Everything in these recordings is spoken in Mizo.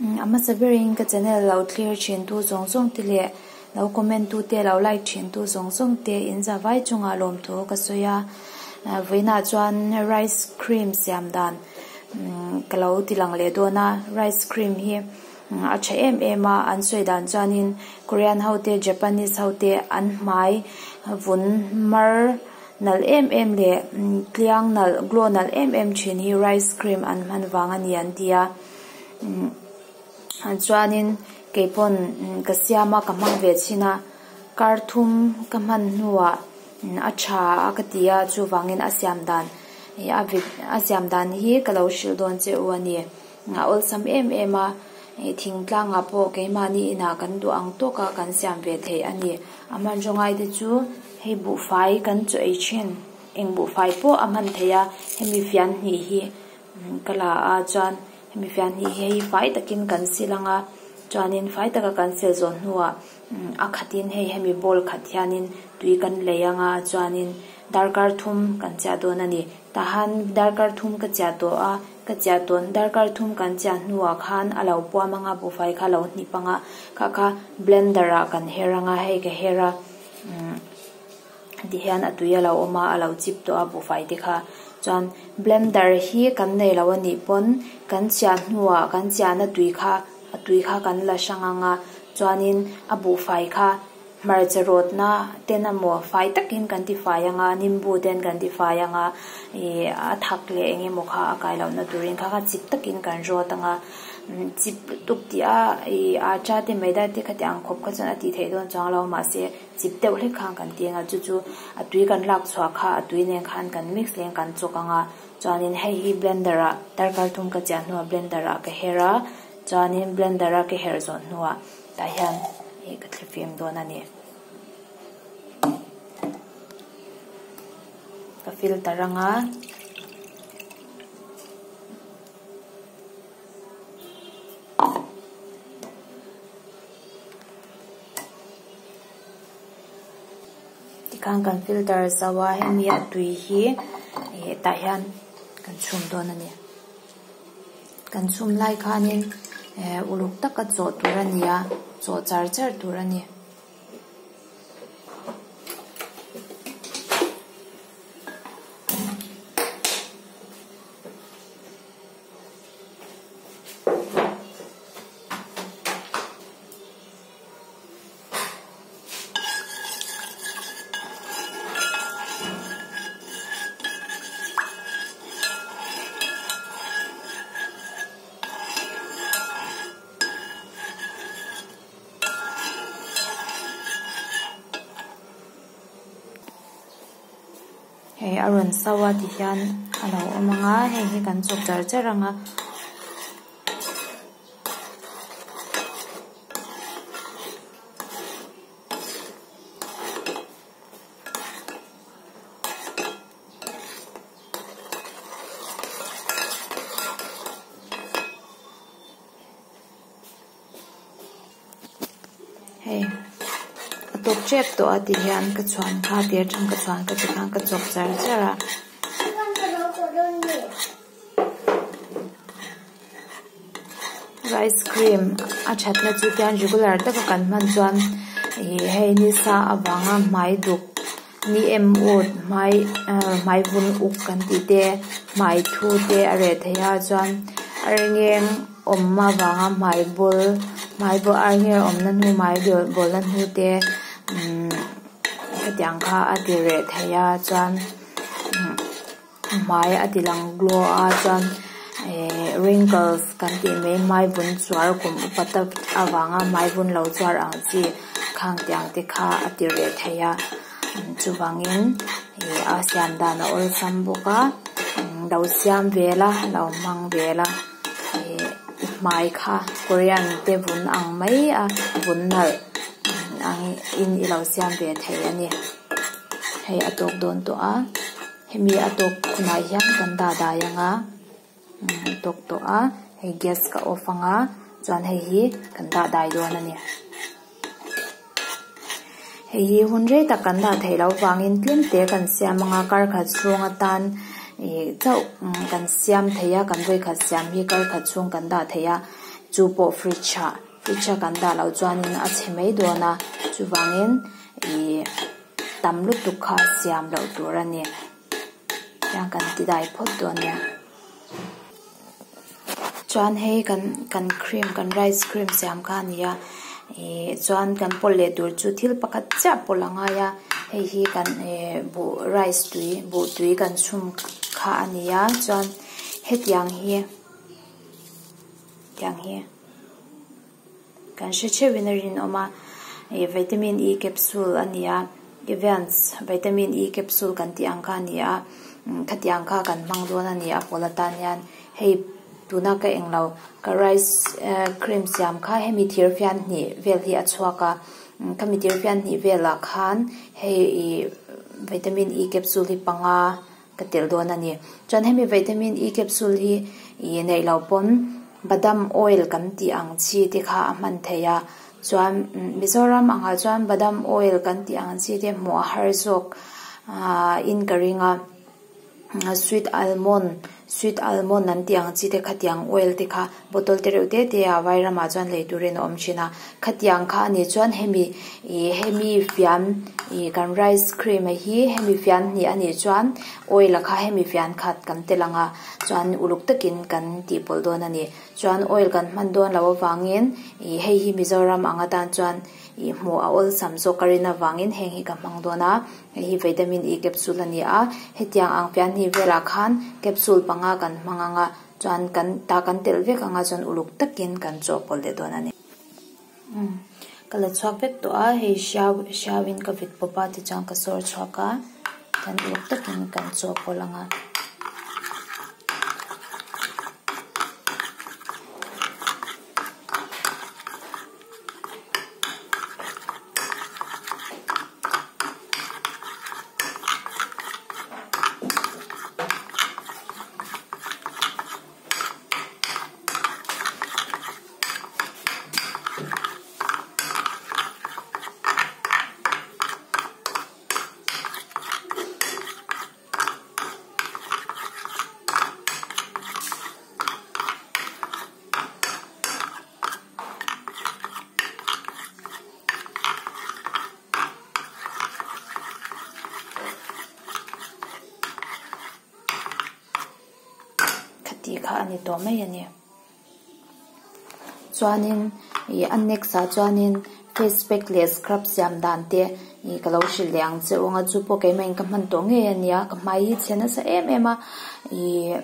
A hmasa berin ka channel lo thlir thin tu zawng zawng te leh lo comment tu te lo like thin tu zawng zawng te in za vai chungah lawmthu ka sawi a. Vawiinah chuan rice cream siam dan ka lo ti lang leh dawn a, rice cream hi a tha em em a, an sawi dan chuanin Korean ho te Japanese ho te an hmai vun mar nalh em em leh tliang nalh glow nalh em em thin hi rice cream an hman vang a ni an ti a chuanin kei pawn ka siam a ka hmang ve chhin a kar thum ka hman hnuah a tha a ka ti a chuvangin a siam dan a siam dan hi ka lo hrilh dawn che u a ni. A awlsam em em a, thingtlangah pawh keimahni inah kan duh ang tawk a kan siam ve theih a ni. A hmanraw ngai te chu hei buhfai kan chaw ei thin, eng buhfai pawh a hman theih a, hemi fian hnih hi ka la a chuan hemi fian hnih hi hei fai takin kan sil ang a, chuanin fai taka kan sil zawh hnuah a khatin hei hemi bowl khat hianin tui kan lei ang a chuanin darkar thum kan chiah dawn a ni. Tahan darkar thum ka chiah tawh a. Ka chiah tawn darkar thum kan chiah hnuah khan a lo puam anga buhfai kha a lo hnip anga kha kha blender ah kan her anga hei ka her a umm tihian a tui a lo awm a a lo chip tawh a buhfai te kha chuan blender hi kan nei lo a nih pawn kan chiah hnuah kan chiahna tui kha a tui kha kan la hrang anga chuanin a buhfai kha. Hmarcha rawtna ten emaw fai takin kan ti fai anga nimbu ten kan ti fai anga ih a thak leh eng emaw kha a kai lohna turin kha kha chip takin kan rawt anga chip lutuk tih a ih acha te maida te khati ang khawp kha chuan a tih theih dawn chuang lo mahse chip deuh hlek khan kan ti anga chu chu a tui kan lak chhuah kha a tui nen khan kan mix leh kan chawk anga chuanin hei hi blender ah darkar thum ka chiah hnuah blender ah ka her a chuanin blender a ka her zawh hnuah. Tah hian ih ka thli fim dawn a ni. Ka filter anga. Tikhan kan filter zo a hemi a tui hi ih tah hian kan chhum dawn a ni. Kan chhum lai khanin eh uluk taka chawh tur a ni a, chawh char char tur a ni. Hei a rawn so a ti hian a lo awm ang a heng hi kan chawk char char ang a. Hei a tawp tep tawh a ti hian ka chhuan kha tir atang ka chhuan ka ti khan ka chawk char char a. Rice cream a thatna chu tian regular taka kan hman chuan ih hei nisa avanga hmai duk ni em ut hmai ah hmai vun uk kan tih te hmai thu te a reh thei a chuan arngeng awm avanga hmai bawl hmai bawl arngeng awmna hnu hmai bawlna hnu te umm hetiang kha a ti reh thei a chuan. Hmai a ti lang glow a chuan eh wrinkles kan tih mai hmai vun chuar kum upa tak avanga hmai vun lo chuar ang chi khang tiang te kha a ti reh thei a chuvangin ih a siam dan a awlsam bawk a lo siam vel a lo hmang vel a ih hmai kha korean te vun ang mai a vun nalh ang in i lo siam ve thei a ni hei a tawk dawn tawh a. Hemi a tawk khumah hian kan dah dai ang a a tawk tawh a hei gas ka off ang a chuan hei hi kan dah dai dawn a ni. Hei hi hun rei tak kan dah theih loh vangin tlem te kan siam ang a kar khat chhung atan ih chauh kan siam thei a kan vawikhat siam hi kar khat chhung kan dah thei a. Chu pawh fridge ah fridge a kan dah loh chuanin a chhe mai dawn a chuvangin ih tam lutuk kha siam loh tur a ni tiang kan ti dai phawt dawn nia. Chuan hei kan kan cream kan rice cream siam kha a ni a ih chuan kan pawlh leh tur chu thil pakhat chiah pawlh a ngai a hei hi kan ih buh rice tui buh tui kan chhum kha a ni a chuan hetiang hi tiang hi kan hre theuh in a rinawm a ih vitamin E capsule a ni a Evians vitamin E capsule kan tih ang kha a ni a khatiang kha kan hmang dawn a ni a pawl atan hian hei tuna ka englo ka rice cream siam kha hemi thir fian hnih vel hi a chhuak a khami thir fian hnih velah khan hei ih vitamin E capsule hi panga Ka telh dawn a ni. Chuan hemi vitamin E capsule hi ih neih loh pawn badam oil kan tih ang chi te kha a hman theih a. Chuan Mizoram angah chuan badam oil kan tih ang chi te hmuh a har zawk ah in ka ring a. Sweet almond sweet almond an tih ang chi te khatiang oil te kha bottle te reuh te te ah vairamah chuan lei turin a awm thin a. Khatiang kha a nih chuan hemi ih hemi fian ih kan rice cream a hi hemi fian hnih a nih chuan oil a kha hemi fian khat kan tel ang a chuan uluk takin kan tih pawlh dawn a ni chuan oil kan hman dawn loh avangin ih hei hi Mizoram ang atan chuan ih hmuh a awlsam zawk ka rin avangin heng hi ka hmang dawn a hei hi vitamin E capsule a ni a hetiang ang fian hnih velah khan capsule panga kan hmang ang a chuan kan tah kan telh vek ang a chuan uluk takin kan chawhpawlh leh dawn a ni. Umm ka la chhuak vek tawh a hei hriau hriau in ka vit pawp a tichuan ka sawr chhuak a kan uluk takin kan chawhpawlh ang a. Khati kha a ni tawh mai a ni. Chuanin ih a next ah chuanin face pack leh scrub siam dan te ih ka lo hrilh leh ang che anga chu pawh keimah in ka hman tawh ngei a nia ka hmai hi chhe nasa em em a ih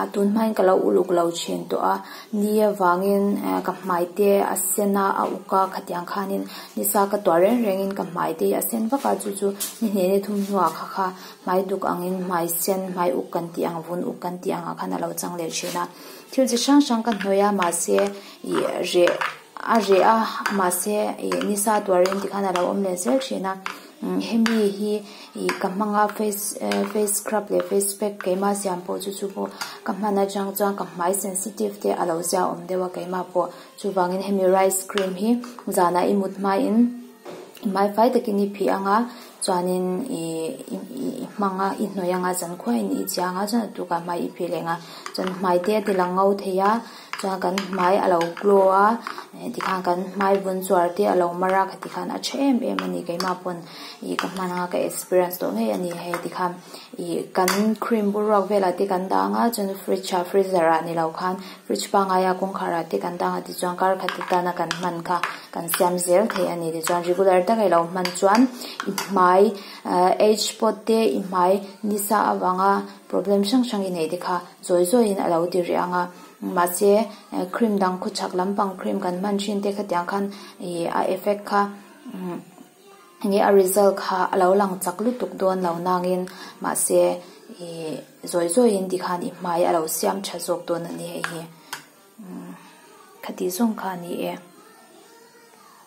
a tun hmain ka lo uluk lo thin tawh a ni avangin ka hmai te a sen a a uk a khatiang khanin nisa ka tuah reng rengin ka hmai te hi a sen vak a chu chu ni hnih ni thum hnuah kha kha hmai duk angin hmai sen hmai uk kan tih ang vun uk kan tih angah khan a lo chang leh thin a thil chi hrang hrang ka hnawih a mahse ih reh a reh a mahse ih nisa tuarin tikhan a lo awm leh zel thin a hemi hi ih ka hmang a face face scrub leh face pack keimah siam pawh chu chu pawh ka hman atang chuan ka hmai sensitive te a lo zia awm deuh a keimah pawh chuvangin hemi rice cream hi zanah i mut hmain i hmai fai takin i phih ang a chuanin ih i hmang a i hnawih ang a zankhuain i chiang a chuan a tukah hmai i phih leh ang a chuan hmai te a ti lang ngo thei a chuan kan hmai a lo glow a tikhan kan hmai vun chuar te a lo mar a khati khan a tha em em a ni keimah pawn ih ka hman anga ka experience tawh ngei a ni hei tikhan ih kan cream boruak velah te kan dah ang a chuan fridge ah freezer ah ni lo khan fridge pangngai a kawngkhar ah te kan dah ang a tichuan kar khat atana kan hman kha kan siam zel thei a ni tichuan regular taka i lo hman chuan i hmai age spot te i hmai nisa avanga problem hrang hrang i neih te kha zawi zawiin a lo ti rih ang a mahse cream dang khawchhak lampang cream kan hman thin te khatiang khan ih a effect kha enge a result kha a lo lang chak lutuk dawn lo nangin mahse ih zawi zawiin tikhan i hmai a lo siam tha zawk dawn a ni hei hi khati zawng kha a ni e.